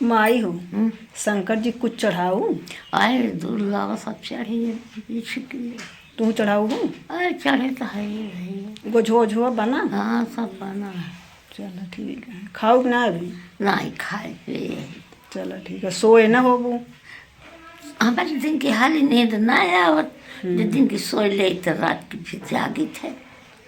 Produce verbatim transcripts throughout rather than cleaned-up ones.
माई हो, हम्म। शंकर जी कुछ चढ़ाऊ? आए, दूध लावा, सब चढ़ी है, ये छिपी है। तू चढ़ाऊ हो? अरे, चढ़े तो है ही, है। गोझो ओझो बना? हाँ, सब बना है। चलो, ठीक है। खाऊ कि ना अभी? नहीं, खाए पिए। चलो, ठीक है। सोए ना होबू? हमारे दिन की हाली नींद ना आवत। हम्म। जो दिन की सोए ले, तो रात की फिर जागी थे।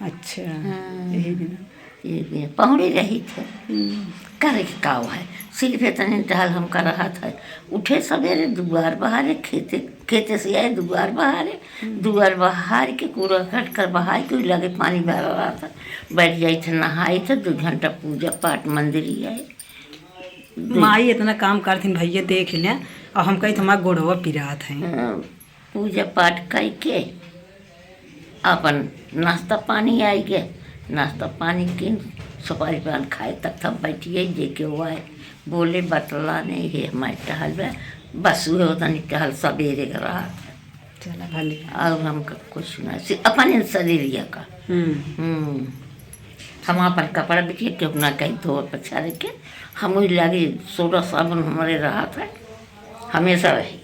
अच्छा, हाँ। यही दिन। ये भी पहुड़ी रही थे। हम्म। करे के काव है, सिर्फ इतने टहल हम कर रहा था। उठे सवेरे, दुआर बहारे, खेते, खेते से आए, दुआर बहारे, हम्म। दुआर बहार के कूड़ा कट कर बहार के लगे पानी भरा रहा था। बैठ जाई थे, नहाई थे, दो घंटा पूजा पाठ मंदिर ही आए। दो माई इतना काम करथिन भैया, देख ले, और हम कही, "हमार गोड़वा पिरात है।" हाँ। पूजा पाठ कइके आपन नाश्ता पानी आइगे, नाश्ता पानी किन, सुपारी पान खाए तक हम बैठिए, जे केहू आए, बोले बतला नहीं, हे हमारे टहल बा, बस उहे होता नहीं, टहल सबेरे का रहा था। चला भले। और हमका कुछ ना, सि-, अपन इन शरीरिया का। हम्म। हम्म। हम अपन कपड़ा बिटिया केहू ना कहीं धो पछारे के, हम वही लागे सोडा साबुन हमारे रहा था, हमेशा रही।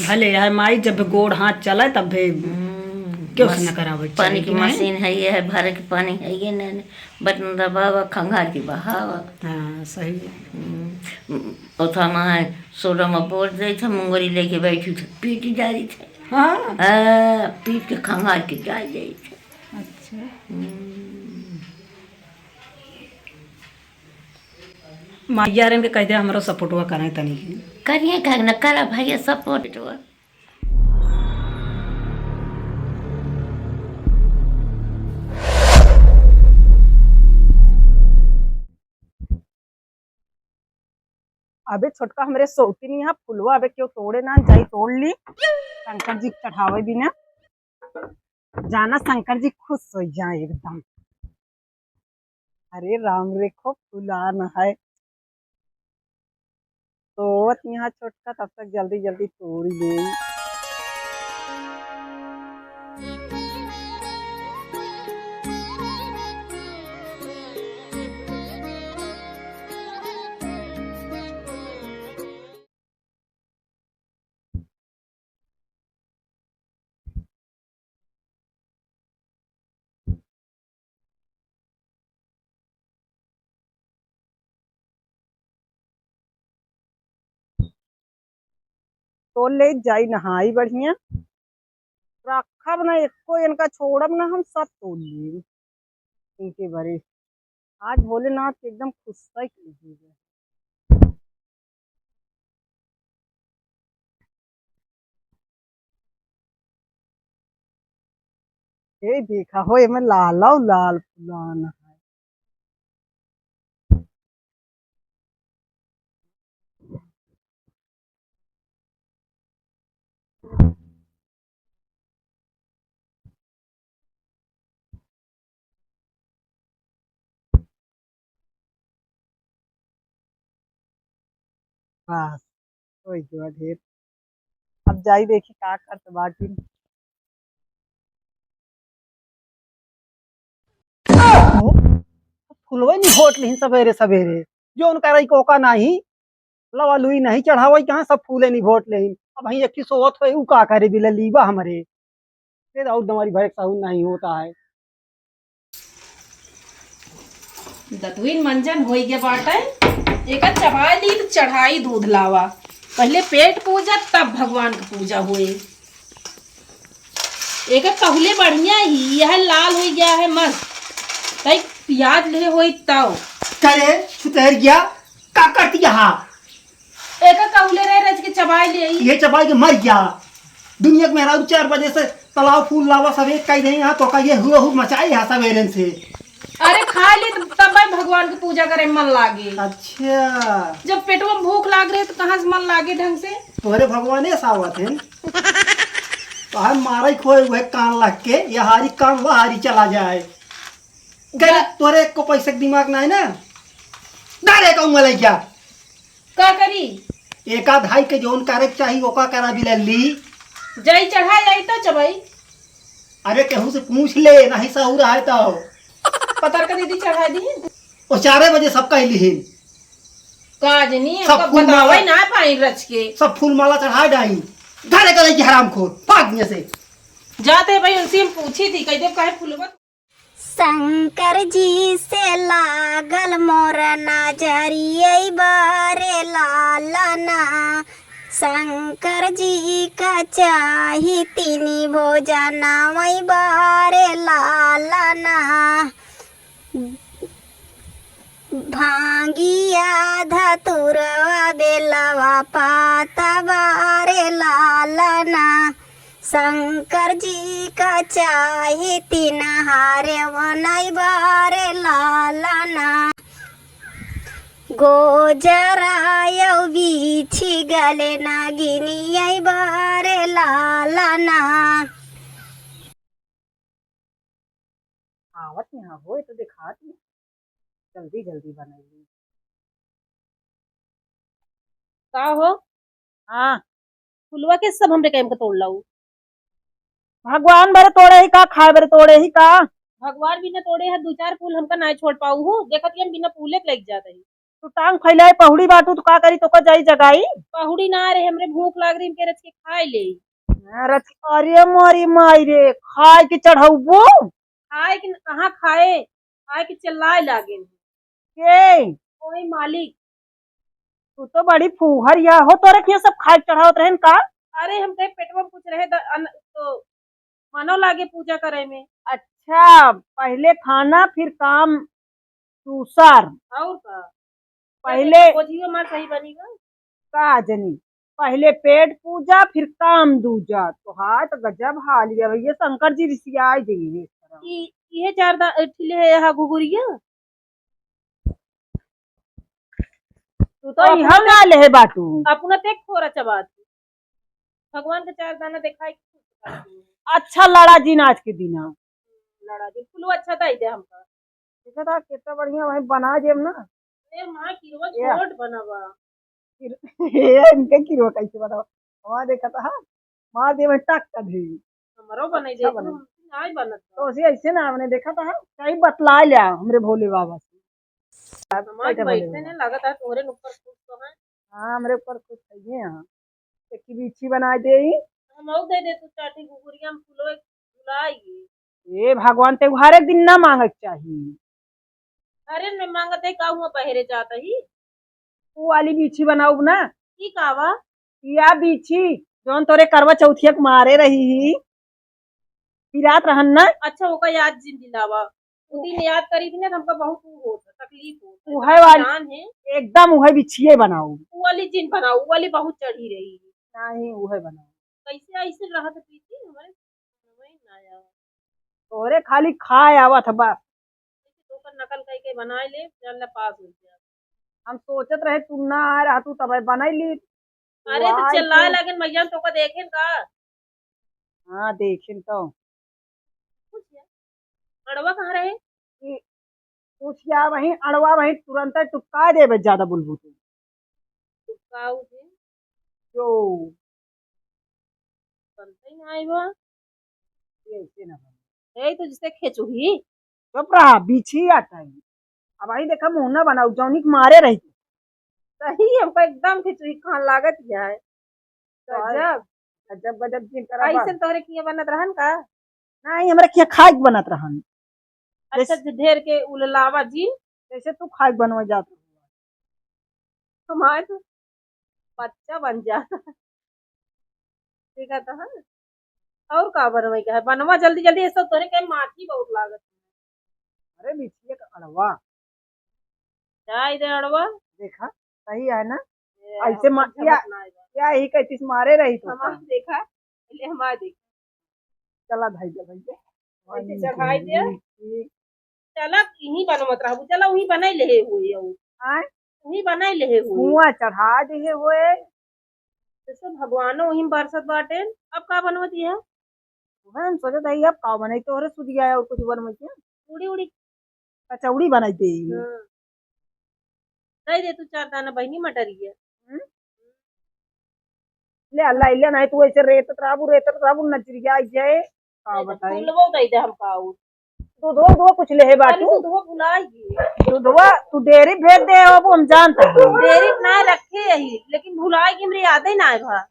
भले यार माई, जब गोड़ हाथ चले तब भी हम्म, क्यों से मस-, न करावे पानी चाहिए की कि नहीं? मशीन है, ये है, भरे के पानी है, ये नहीं, नहीं, बटन दबावा, खंगार की बहावा। हाँ, सही है। हम्म, ओथा माँ है, सोडा में बोर जाई था, मुंगरी लेके बैठी थी, पीटी जा रही थी। हाँ। हाँ, पीट के खंगार के जा जाई थी। अच्छा। हम्म। माइयारन के कह दे, हमरो सपोर्टवा करें तनी की। करिए, का न करा भैया सपोर्टवा। अबे छोटका, हमरे सौतिन यहाँ फुलवा अबे क्यों तोड़े ना जाई, तोड़ ली। शंकर जी के चढ़ावे बिना जाना, शंकर जी खुश हो जाए एकदम। अरे राम रे, खूब फुलान है। तो यहाँ छोटका तब तक जल्दी जल्दी तोड़ ले। तोड़ ले जाई नहाई बढ़िया, रखब ना एको, इनका छोड़ब ना, हम सब तोड़ लेब इनके बरे। आज भोलेनाथ के एकदम खुश है कि नहीं है। ए देखा हो, एमे लालौ लाल फुलान है। बस, होइ गवा ढेर। अब जाई देखी का करत बाटिन। फूलवे निभोट लिहिन सबेरे सबेरे, जौन करई कोका नाही, लवा लुई नाही चढ़ावई कहाँ, सब फूले निभोट लिहिन। अब हई एक ठे सोवत होए, उ का करे बिलली बा हमरे। फिर और दमारी भरे के सहूर नहीं होता है। दतुइन मंजन होई गया बाटे, एकर चबाए ली तो चढ़ाई दूध लावा। पहले पेट पूजा तब भगवान के पूजा होए। एकर कहले बढ़िया ही, यह लाल होई गया है मस्त। तई प्याज ले होई तब। करे सुतहर गया, का करती यहाँ? एका कहूले रहे रज के चबाई ले आई। ये चबाई के मर गया। दुनिया के मेहरारू चार बजे से तालाब फूल लावा सवेरे कई रही यहाँ, तो का ये हुआ हु मचाई है सवेरे से। अरे खाई ले तब भाई भगवान के पूजा करे मन लागे। अच्छा। जब पेटवा में भूख लाग रहे तो कहाँ से मन लागे ढंग से? तोहरे भगवाने सावत है। तो हम मारे खोए हुए कान लग के, ये हारी कान वह हारी चला जाए। गलत, तोरे एको पैसा के दिमाग ना है ना? डाले कहूँ वाला क्या? का करी? एक आध हाई के जौन करे के चाही, ओका करा बिलली। जाई चढ़ा जाई तो चबाई। अरे केहू से पूछ ले, नहीं सहूर है तो। पतर का दीदी चढ़ा दी। वो चारे बजे सब कह लिहिन। का जनी, सब हमका फूल बतावे माला, ना पाई रच के। सब फूल माला चढ़ा डाई। धरे गले की हरामखोर, भाग यहाँ से। जाते भाई, उनसे हम पूछी थी, कह दे काहे फूलवा। शंकर जी से लागल मोर नजरियै बारे लालना, शंकर जी का चाही तीनी भोजनवै बारे लालना। भांगिया धतुरवा बेलवा पातवा रे लालना, शंकर जी का चाही तीन हारे वनई बारे लालना। गोजरा यौ बीछी गले नागिनी आई बारे लालना। आवत यहाँ होए तो देखात ही। जल्दी जल्दी बनैली। का हो? हाँ। फुलवा के सब हमरे कैम के तोड़ लाऊ। भगवान बरे तोड़े ही का, खाए बरे तोड़े ही का? भगवान बिना तोड़े है, दू चार फूल हमका नाय छोड़ पाऊ हो। देखत ही हम बिना फूले के लग जात ही। तू टांग फैलाए पहुड़ी बाटू, तू का करी, तोका जाई जगाई? पहुड़ी ना रहे, हमरे भूख लाग रही, हमके रच के खाए ले। हाँ, रच, अरे मोरी माई रे, खाए के चढ़ौबो? खाए के न-, कहाँ खाए? खाए के चिल्लाए लागे। के? कोई मालिक। तू तो बड़ी फूहर या हो, तोरे के सब खाए के चढ़ावत रहन का? अरे, हमके पेटवा में कुछ रहे द-, अन-, तो मनो लागे पूजा करे में। अच्छा, पहले खाना फिर काम दूसर। और का? पहले खोजियो मार सही बनी बा। का जनी, पहले पेट पूजा फिर काम दूजा। तोहार तो गजब हाल है भैया, शंकर जी रिसियाई जइहे। ई, इहे चार दा-, ठिले है यहाँ घुघुरिया। तू तो तो इहा अपना ना लेहे बाटू। अपना ते खोरा चबात। भगवान के चार दाना देखाई के खुश कर दू। अच्छा लड़ा जिन आज के दिना। लड़ा जिन। फुलवा अच्छा दे दे हमका। देखा था कितना बढ़िया वही बना जेब ना। ए माँ, किरवा या। छोट बनावा। किर-, ए, इनके किरवा कैसे बनावा? हमारे देखा था, हाँ? मार दे में टक कर दे। हमरो बनाई अच्छा दे, बना। तू नाई बनत बा। तो उसे ऐसे ना हमने देखा था, हाँ? कहीं बतला लिया हमरे भोले बाबा से। हमार बैठे बैठे भोले ने बाबा। लागत है तोहरे ऊपर खुश तो है। हाँ, हमरे ऊपर खुश है ये यहाँ। एक की बीछी बना दे ही। हम और दे दे तू चाटी घुघुरिया में फुलवे फुलाई। ए भगवान, ते हर एक दिन ना मांगे के चाही। अरे, मैं मांगत है का हुआ बहरे जात ही? ऊ वाली बीछी बनाउब ना। ई का बा? या बीछी, जौन तोरे करवा चौथिया के मारे रही ही, पिरात रहन ना। अच्छा, ओका याद जिन दिलावा। उ दिन याद करी थी ना, तो हमका बहुत उ होत, तकलीफ होत। उहे वाली, जान है। एकदम उहे बिछिए बनाउब। उ वाली जिन बनाओ, उ वाली बहुत चढ़ी रही। नहीं, उहे बनाउब। कैसे ऐसे रहत प्रीति? हमारे समझ ना आवा। तोहरे खाली खाए आवत ह बस। ओकर नकल कई के बनाए ले, जान ले पास हो गया। हम सोचत रहे तू ना आ रहा, तू तबे बनाई ली। अरे तो चिल्लाए लगे, मैया तो का देखें का? हाँ, देखें तो। पूछ या। अड़वा कहाँ रहे? ई पूछ या वहीं, अड़वा वहीं तुरंत टुपका देबे, ज्यादा बोलबू तू। टुपकाऊ जी। जो। बनते ही ना आई बा। ये ऐसे ना बने। ए, तो जिसे खेचुही। चुप रहा, बीछी आता है। अब आई देखा, मुंह ना बनाऊ, जौनी के मारे रही। सही, हमको एकदम खिचड़ी खान लागत ही है। गजब। गजब, गजब जिन करा ऐसे बा। तोहरे किए बनत रहन का? नहीं, हमरा किए खाए के बनत रहन। अच्छा, जैसे जे ढेर के उललावा जी। जैसे तू खाए के बनवे जात रहो। हमारे तो बच्चा बन जा। ठीक है, तो है। और का बनवे के है? बनवा जल्दी जल्दी, ये सब तोहरे के माटी बहुत लागत है। अरे, बिछिए का अड़वा। जाए दे अड़वा। देखा, सही है ना? ए, ऐसे हमको मा-, समझ या, ना आएगा। या ही कहतीस मारे रही तो हमार का? देखा, पहले हमार देखा। चला भाई, जा भाई, जा। ऐसे चढ़ाई दे। ठीक, ठीक। चला, यहीं बनवत रहबू। चला, वहीं बनाई लेहे हुए हो। आय? वहीं बनाई लेहे हुए। हुआ चढ़ा देहे हुए। जैसे भगवानो वहीं बरसत बाटे। अब का बनवत है? वह हम सोचत है, अब का बनाई? तोहरे सुधिया है और कुछ बनवत है? उड़ी उड़ी। कचौड़ी बनाई दे। हाँ। दे दे तू चार दाना बहिनी मटरिया। हम्म? ले अल्लाह, ले नहीं तू ऐसे रेतत रहबू, रेतत रहबू, नजरिया आई जाए। का दे दे, बताई? फूलवो दे दे हमका और। दूधवा, दूधवा कुछ लेहे बाटू? दूधवा भुलाई गई। दूधवा तू डेरी भेज दे हो, वो हम जानत है। डेरी ना रखे यही, लेकिन भुलाई गई, हमरे यादे ना आए भा।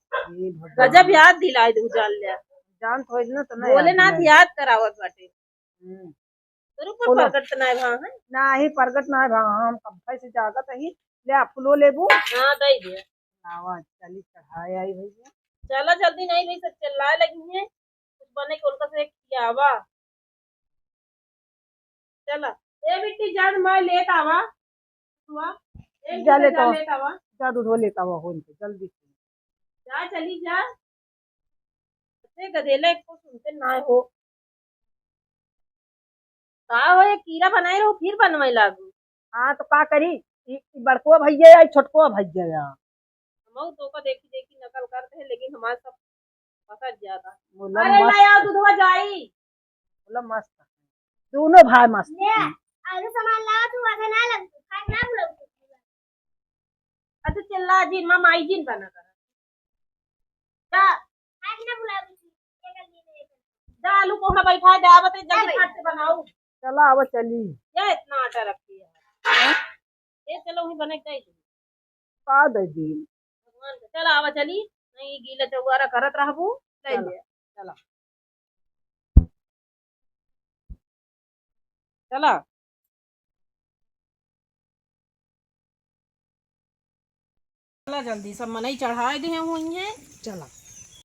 गजब याद दिलाए दू जान ले। जानत हो ना तो नहीं भोलेनाथ याद करावत बाटे। हम्म। जरूर प्रगट ना आए भा है। नाही प्रगट ना आए भा, हम कब से जागत ही। ले आ फूलो लेबू। हाँ, दे दे। आवा, चली चढ़ाए आई भैया। चला जल्दी, नहीं भाई, सब चिल्लाए लगी हैं। कुछ बने के उनका से खियावा। चला। ए बिट्टी, जा मैं लेत आवा। हुआ? एक जा लेत आवा। लेत आवा। जा दूधवा लेत आवा हो इनके, जल्दी से। जा, चली जा। अरे गधेला, एक को सुनते ना हो। का हो, ये कीड़ा बनाए रहो, फिर बनवाए लागू। हाँ, तो का करी? ई, ई बड़को भैया या, ई छोटको भैया या। हमहू तो का देखी देखी नकल करते हैं, लेकिन हमारे सब फंसत ज्यादा। बोला अरे मस्त। मैं आओ दूधवा जाई। बोला मस्त। दोनों भाई मस्त। ले, आलू सामान लावा तू, आधा ना लग, खाए ना बुलाऊ तू। अच्छा, चिल्ला जिन, माँ माई जिन बना कर। जा। खाए ना बुलाऊ तू। जा, आलू कोहड़ा बैठा दे, आवत है, जल्दी जा फट से बनाऊ। चला, आवा चली। क्या इतना आटा रखती है? हाँ? ये चलो, वहीं बने गई। का दे दी? भगवान के, चला, आवा चली। नहीं, गीला चौबारा करत रहबू। ले चला, ले। चला। चला। चला जल्दी, सब मनई चढ़ाए दे हुई हैं। चला।